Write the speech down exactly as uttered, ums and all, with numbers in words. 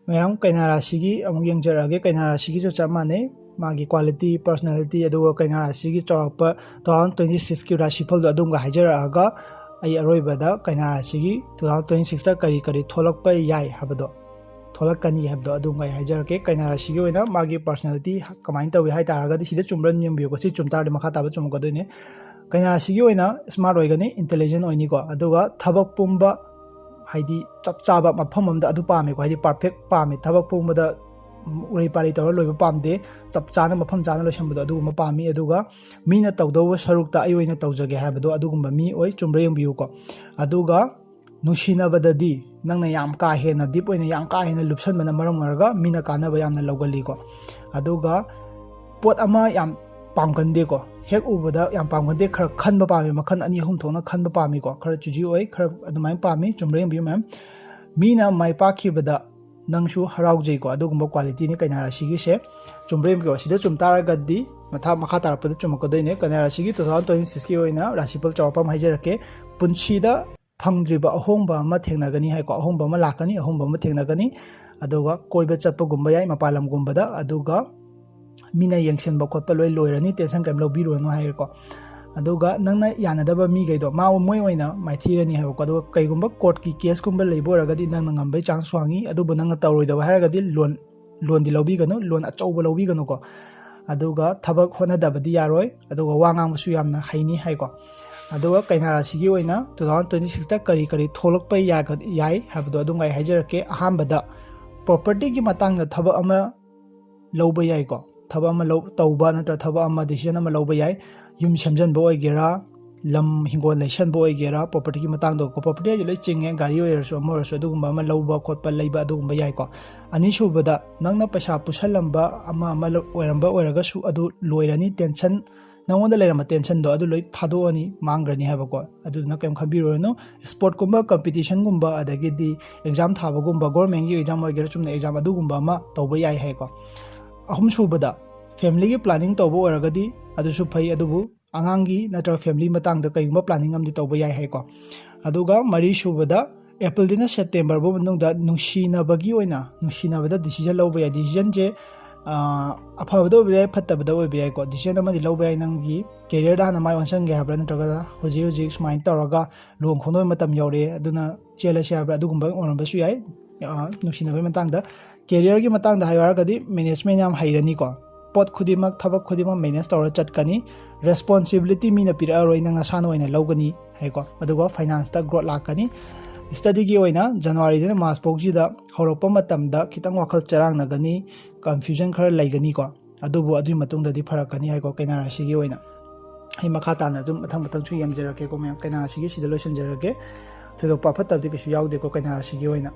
ꯃꯌꯥꯝ, ꯀꯩꯅꯥ ꯔꯥꯁꯤꯒꯤ ꯑꯃꯨꯛ ꯌꯦꯡꯖꯔꯛꯑꯒꯦ꯫ ꯀꯩꯅꯥ ꯔꯥꯁꯤꯒꯤꯁꯨ ꯆꯞ ꯃꯥꯟꯅꯩ, ꯃꯥꯒꯤ quality, personality, ꯑꯗꯨꯒ ꯀꯩꯅꯥ ꯔꯥꯁꯤꯒꯤ ꯆꯥꯎꯔꯥꯛꯄ two thousand twenty sixꯀꯤ ꯔꯥꯁꯤꯐꯜꯗꯣ ꯑꯗꯨꯝꯒ ꯍꯥꯏꯖꯔꯛꯑꯒ, ꯑꯩ ꯑꯔꯣꯏꯕꯗ ꯀꯩꯅꯥ ꯔꯥꯁꯤꯒꯤ two thousand twenty sixꯇ ꯀꯔꯤ ꯀꯔꯤ ꯊꯣꯛꯂꯛꯄ ꯌꯥꯏ ꯍꯥꯏꯕꯗꯣ, ꯊꯣꯛꯂꯛꯀꯅꯤ ꯍꯥꯏꯕꯗꯣ ꯑꯗꯨꯝꯒ ꯑꯩ ꯍꯥꯏꯖꯔꯛꯀꯦ꯫ ꯀꯩꯅꯥ ꯔꯥꯁꯤꯒꯤ ꯑꯣꯏꯅ ꯃꯥꯒꯤ personality ꯀꯃꯥꯏꯅ ꯇꯧꯏ ꯍꯥꯏ ꯇꯥꯔꯒꯗꯤ, ꯁꯤꯗ ꯆꯨꯝꯕ꯭ꯔꯥ ꯑꯗꯨꯝ ꯌꯦꯡꯕꯤꯌꯨꯀꯣ꯫ ꯁꯤ ꯆꯨꯝ ꯇꯥꯔꯗꯤ ꯃꯈꯥ ꯇꯥꯕ ꯆꯨꯝꯃꯛꯀꯗꯣꯏꯅꯦ꯫ ꯀꯩꯅꯥ ꯔꯥꯁꯤꯒꯤ ꯑꯣꯏꯅ smart ꯑꯣꯏꯒꯅꯤ, intelligent ꯑꯣꯏꯅꯤꯀꯣ, ꯑꯗꯨꯒ ꯊꯕꯛ ꯄꯨꯝꯕ ꯍꯥꯏꯗꯤ ꯆꯞ ꯆꯥꯕ ꯃꯐꯝ ꯑꯃꯗ ꯑꯗꯨ ꯄꯥꯝꯃꯦꯀꯣ, ꯍꯥꯏꯗꯤ perfect ꯄꯥꯝꯃꯦ꯫ ꯊꯕꯛ ꯄꯨꯝꯕꯗ ꯎꯔꯩ ꯄꯥꯔꯩ ꯇꯧꯔ ꯂꯣꯏꯕ ꯄꯥꯝꯗꯦ, ꯆꯞ ꯆꯥꯅ ꯃꯐꯝ ꯆꯥꯅ ꯂꯣꯏꯁꯟꯕꯗꯣ ꯑꯗꯨꯒꯨꯝꯕ ꯄꯥꯝꯃꯤ꯫ ꯑꯗꯨꯒ ꯃꯤꯅ ꯇꯧꯗꯧꯕ ꯁꯔꯨꯛꯇ ꯑꯩ ꯑꯣꯏꯅ ꯇꯧꯖꯒꯦ ꯍꯥꯏꯕꯗꯣ ꯑꯗꯨꯒꯨꯝꯕ ꯃꯤ ꯑꯣꯏ꯫ ꯆꯨꯝꯕ꯭ꯔꯥ ꯌꯦꯡꯕꯤꯌꯨꯀꯣ꯫ ꯑꯗꯨꯒ ꯅꯨꯡꯁꯤꯅꯕꯗꯗꯤ ꯅꯪꯅ ꯌꯥꯝ ꯀꯥ ꯍꯦꯟꯅ deep ꯑꯣꯏꯅ, ꯌꯥꯝ ꯀꯥ ꯍꯦꯟꯅ ꯂꯨꯞꯁꯟꯕꯅ ꯃꯔꯝ ꯑꯣꯏꯔꯒ ꯃꯤꯅ ꯀꯥꯟꯅꯕ ꯌꯥꯝꯅ ꯂꯧꯒꯜꯂꯤꯀꯣ꯫ ꯑꯗꯨꯒ ꯄꯣꯠ ꯑꯃ ꯌꯥꯝ ꯄꯥꯝꯒꯟꯗꯦꯀꯣ, ꯍꯦꯛ ꯎꯕꯗ ꯌꯥꯝ ꯄꯥꯝꯒꯟꯗꯦ, ꯈꯔ ꯈꯟꯕ ꯄꯥꯝꯃꯤ, ꯃꯈꯜ ꯑꯅꯤ ꯑꯍꯨꯝ ꯊꯣꯛꯅ ꯈꯟꯕ ꯄꯥꯝꯃꯤꯀꯣ, ꯈꯔ choosy ꯑꯣꯏ, ꯈꯔ ꯑꯗꯨꯃꯥꯏꯅ ꯄꯥꯝꯃꯤ꯫ ꯆꯨꯝꯕ꯭ꯔꯥ ꯌꯦꯡꯕꯤꯌꯨ ꯃꯌꯥꯝ꯫ ꯃꯤꯅ ꯃꯥꯏ ꯄꯥꯛꯈꯤꯕꯗ ꯅꯪꯁꯨ ꯍꯔꯥꯎꯖꯩꯀꯣ, ꯑꯗꯨꯒꯨꯝꯕ qualityꯅꯤ ꯀꯩꯅꯥ ꯔꯥꯁꯤꯒꯤꯁꯦ꯫ ꯆꯨꯝꯕ꯭ꯔꯥ ꯌꯦꯡꯕꯤꯌꯨ꯫ ꯑꯁꯤꯗ ꯆꯨꯝ ꯇꯥꯔꯒꯗꯤ ꯃꯊꯥ, ꯃꯈꯥ ꯇꯥꯔꯛꯄꯗ ꯆꯨꯝꯃꯛꯀꯗꯣꯏꯅꯦ꯫ ꯀꯩꯅꯥ ꯔꯥꯁꯤꯒꯤ two thousand twenty sixꯀꯤ ꯑꯣꯏꯅ ꯔꯥꯁꯤꯐꯜ ꯆꯥꯎꯔꯥꯛꯄ ꯑꯃ ꯍꯥꯏꯖꯔꯛꯀꯦ꯫ ꯄꯨꯟꯁꯤꯗ ꯐꯪꯗ꯭ꯔꯤꯕ ꯑꯍꯣꯡꯕ ꯑꯃ ꯊꯦꯡꯅꯒꯅꯤ ꯍꯥꯏꯀꯣ, ꯑꯍꯣꯡꯕ ꯑꯃ ꯂꯥꯛꯀꯅꯤ, ꯑꯍꯣꯡꯕ ꯑꯃ ꯊꯦꯡꯅꯒꯅꯤ꯫ ꯑꯗꯨꯒ ꯀꯣꯏꯕ ꯆꯠꯄꯒꯨꯝꯕ ꯌꯥꯏ ꯃꯄꯥꯟ ꯂꯝꯒꯨꯝꯕꯗ, ꯑꯗꯨꯒ ꯃꯤꯅ ꯌꯦꯡꯁꯤꯟꯕ ꯈꯣꯠꯄ ꯂꯣꯏ ꯂꯣꯏꯔꯅꯤ, tension ꯀꯩꯝ ꯂꯧꯕꯤꯔꯨꯔꯅꯨ ꯍꯥꯏꯔꯦꯀꯣ꯫ ꯑꯗꯨꯒ ꯅꯪꯅ ꯌꯥꯅꯗꯕ ꯃꯤꯈꯩꯗꯣ ꯃꯥ, ꯃꯣꯏ ꯑꯣꯏꯅ ꯃꯥꯏꯊꯤꯔꯅꯤ ꯍꯥꯏꯕꯀꯣ꯫ ꯑꯗꯨꯒ ꯀꯩꯒꯨꯝꯕ courtꯀꯤ caseꯀꯨꯝꯕ ꯂꯩꯕ ꯑꯣꯏꯔꯒꯗꯤ ꯅꯪꯅ ꯉꯝꯕꯩ chance ꯋꯥꯡꯉꯤ, ꯑꯗꯨꯕꯨ ꯅꯪꯅ ꯇꯧꯔꯣꯏꯗꯕ ꯍꯥꯏꯔꯒꯗꯤ loan, loanꯗꯤ ꯂꯧꯕꯤꯒꯅꯨ, loan ꯑꯆꯧꯕ ꯂꯧꯕꯤꯒꯅꯨꯀꯣ꯫ ꯑꯗꯨꯒ ꯊꯕꯛ ꯍꯣꯠꯅꯗꯕꯗꯤ ꯌꯥꯔꯣꯏ, ꯑꯗꯨꯒ ꯋꯥ ꯉꯥꯡꯕꯁꯨ ꯌꯥꯝꯅ ꯍꯩꯅꯤ ꯍꯥꯏꯀꯣ꯫ ꯑꯗꯨꯒ ꯀꯩꯅꯥ ꯔꯥꯁꯤꯒꯤ ꯑꯣꯏꯅ two thousand twenty sixꯇ ꯀꯔꯤ ꯀꯔꯤ ꯊꯣꯛꯂꯛꯄ ꯌꯥꯒ-, ꯌꯥꯏ ꯍꯥꯏꯕꯗꯣ ꯑꯗꯨꯝ ꯑꯩ ꯍꯥꯏꯖꯔꯛꯀꯦ꯫ ꯑꯍꯥꯟꯕꯗ, propertyꯒꯤ ꯃꯇꯥꯡꯗ ꯊꯕꯛ ꯑꯃ ꯂꯧꯕ ꯌꯥꯏꯀꯣ꯫ ꯊꯕꯛ ꯑꯃ ꯂꯧ-, ꯇꯧꯕ ꯅꯠꯇ꯭ꯔꯒ ꯊꯕꯛ ꯑꯃ, decision ꯑꯃ ꯂꯧꯕ ꯌꯥꯏ꯫ ꯌꯨꯝ ꯁꯦꯝꯖꯤꯟꯕ ꯑꯣꯏꯒꯦꯔꯥ, ꯂꯝ ꯍꯤꯡꯒꯣꯜ ꯂꯩꯁꯟꯕ ꯑꯣꯏꯒꯦꯔꯥ, propertyꯒꯤ ꯃꯇꯥꯡꯗꯀꯣ, property ꯍꯥꯏꯁꯦ ꯂꯣꯏ ꯆꯤꯡꯉꯦ, ꯒꯥꯔꯤ ꯑꯣꯏꯔꯁꯨ ꯑꯃ ꯑꯣꯏꯔꯁꯨ, ꯑꯗꯨꯒꯨꯝꯕ ꯑꯃ ꯂꯧꯕ ꯈꯣꯠꯄ, ꯂꯩꯕ, ꯑꯗꯨꯒꯨꯝꯕ ꯌꯥꯏꯀꯣ꯫ ꯑꯅꯤꯁꯨꯕꯗ, ꯅꯪꯅ ꯄꯩꯁꯥ ꯄꯨꯁꯜꯂꯝꯕ ꯑꯃ ꯑꯃ ꯂ-, ꯑꯣꯏꯔꯝꯕ ꯑꯣꯏꯔꯒꯁꯨ ꯑꯗꯨ ꯂꯣꯏꯔꯅꯤ, tension, ꯅꯪꯉꯣꯟꯗ ꯂꯩꯔꯝꯕ tensionꯗꯣ ꯑꯗꯨ ꯂꯣꯏ ꯊꯥꯗꯣꯛꯑꯅꯤ, ꯃꯥꯡꯈ꯭ꯔꯅꯤ ꯍꯥꯏꯕꯀꯣ꯫ ꯑꯗꯨꯗꯨꯅ ꯀꯩꯝ ꯈꯟꯕꯤꯔꯨꯔꯅꯨ꯫ Sportꯀꯨꯝꯕ, competitionꯒꯨꯝꯕ, ꯑꯗꯒꯤꯗꯤ exam ꯊꯥꯕꯒꯨꯝꯕ, governmentꯀꯤ exam ꯑꯣꯏꯒꯦꯔꯥ, ꯆꯨꯝꯅ exam, ꯑꯗꯨꯒꯨꯝꯕ ꯑꯃ ꯇꯧꯕ ꯌꯥꯏ ꯍꯥꯏꯀꯣ꯫ ꯑꯍꯨꯝꯁꯨꯕꯗ, familyꯒꯤ planning ꯇꯧꯕ ꯑꯣꯏꯔꯒꯗꯤ ꯑꯗꯨꯁꯨ ꯐꯩ, ꯑꯗꯨꯕꯨ ꯑꯉꯥꯡꯒꯤ ꯅꯠꯇ꯭ꯔꯒ family ꯃꯇꯥꯡꯗ ꯀꯩꯒꯨꯝꯕ planning ꯑꯃꯗꯤ ꯇꯧꯕ ꯌꯥꯏ ꯍꯥꯏꯀꯣ꯫ ꯑꯗꯨꯒ ꯃꯔꯤꯁꯨꯕꯗ, ꯑꯦꯄ꯭ꯔꯤꯜꯗꯩꯅ ꯁꯦꯞꯇꯦꯝꯕꯔ ꯐꯥꯎ ꯃꯅꯨꯡꯗ ꯅꯨꯡꯁꯤꯅꯕꯒꯤ ꯑꯣꯏꯅ, ꯅꯨꯡꯁꯤꯅꯕꯗ decision ꯂꯧꯕ ꯌꯥꯏ꯫ Decisionꯁꯦ, ꯑ, ꯑꯐꯕꯗ ꯑꯣꯏꯕ ꯌꯥꯏ, ꯐꯠꯇꯕꯗ ꯑꯣꯏꯕ ꯌꯥꯏꯀꯣ꯫ Decision ꯑꯃꯗꯤ ꯂꯧꯕ ꯌꯥꯏ, ꯅꯪꯒꯤ careerꯗ ꯍꯥꯟꯅ ꯃꯥꯏ ꯑꯣꯟꯁꯤꯟꯒꯦ ꯍꯥꯏꯕ꯭ꯔꯥ, ꯅꯠꯇ꯭ꯔꯒꯅ ꯍꯧꯖꯤꯛ ꯍꯧꯖꯤꯛ ꯁꯨꯃꯥꯏꯅ ꯇꯧꯔꯒ ꯂꯨꯍꯣꯡ ꯈꯣꯡꯗꯣꯡꯕꯒꯤ ꯃꯇꯝ ꯌꯧꯔꯛꯑꯦ, ꯑꯗꯨꯅ ꯆꯦꯜꯂꯁꯤ ꯍꯥꯏꯕ꯭ꯔꯥ, ꯑꯗꯨꯒꯨꯝꯕ ꯑꯣꯏꯔꯝꯕꯁꯨ ꯌꯥꯏ꯫ ꯑ, ꯅꯨꯡꯁꯤꯅꯕꯒꯤ ꯃꯇꯥꯡꯗ, careerꯒꯤ ꯃꯇꯥꯡꯗ ꯍꯥꯏꯌꯨ ꯍꯥꯏꯔꯒꯗꯤ management ꯌꯥꯝ ꯍꯩꯔꯅꯤꯀꯣ꯫ ꯄꯣꯠ ꯈꯨꯗꯤꯡꯃꯛ, ꯊꯕꯛ ꯈꯨꯗꯤꯡꯃꯛ manage ꯇꯧꯔ ꯆꯠꯀꯅꯤ꯫ Responsibility ꯃꯤꯅ ꯄꯤꯔꯛꯑꯔꯣꯏ, ꯅꯪ ꯅꯁꯥꯅ ꯑꯣꯏꯅ ꯂꯧꯒꯅꯤ ꯍꯥꯏꯀꯣ꯫ ꯑꯗꯨꯒ financeꯇ growth ꯂꯥꯛꯀꯅꯤ꯫ Studyꯒꯤ ꯑꯣꯏꯅ Januaryꯗꯩꯅ March ꯐꯥꯎꯁꯤꯗ ꯍꯧꯔꯛꯄ ꯃꯇꯝꯗ ꯈꯤꯇꯪ ꯋꯥꯈꯜ ꯆꯔꯥꯡꯅꯒꯅꯤ, confusion ꯈꯔ ꯂꯩꯒꯅꯤꯀꯣ꯫ ꯑꯗꯨꯕꯨ ꯑꯗꯨꯒꯤ ꯃꯇꯨꯡꯗꯗꯤ ꯐꯔꯛꯀꯅꯤ ꯍꯥꯏꯀꯣ, ꯀꯩꯅꯥ ꯔꯥꯁꯤꯒꯤ ꯑꯣꯏꯅ꯫ ꯑꯩ ꯃꯈꯥ ꯇꯥꯅ ꯑꯗꯨꯝ ꯃꯊꯪ ꯃꯊꯪꯁꯨ ꯌꯦꯡꯖꯔꯛꯀꯦꯀꯣ ꯃꯌꯥꯝ꯫ ꯀꯩꯅꯥ ꯔꯥꯁꯤꯒꯤ ꯁꯤꯗ ꯂꯣꯏꯁꯤꯟꯖꯔꯒꯦ꯫ ꯊꯣꯏꯗꯣꯛꯄ ꯑꯐꯠꯇꯕꯗꯤ ꯀꯩꯁꯨ ꯌꯥꯎꯗꯦꯀꯣ ꯀꯩꯅꯥ ꯔꯥꯁꯤꯒꯤ ꯑꯣꯏꯅ꯫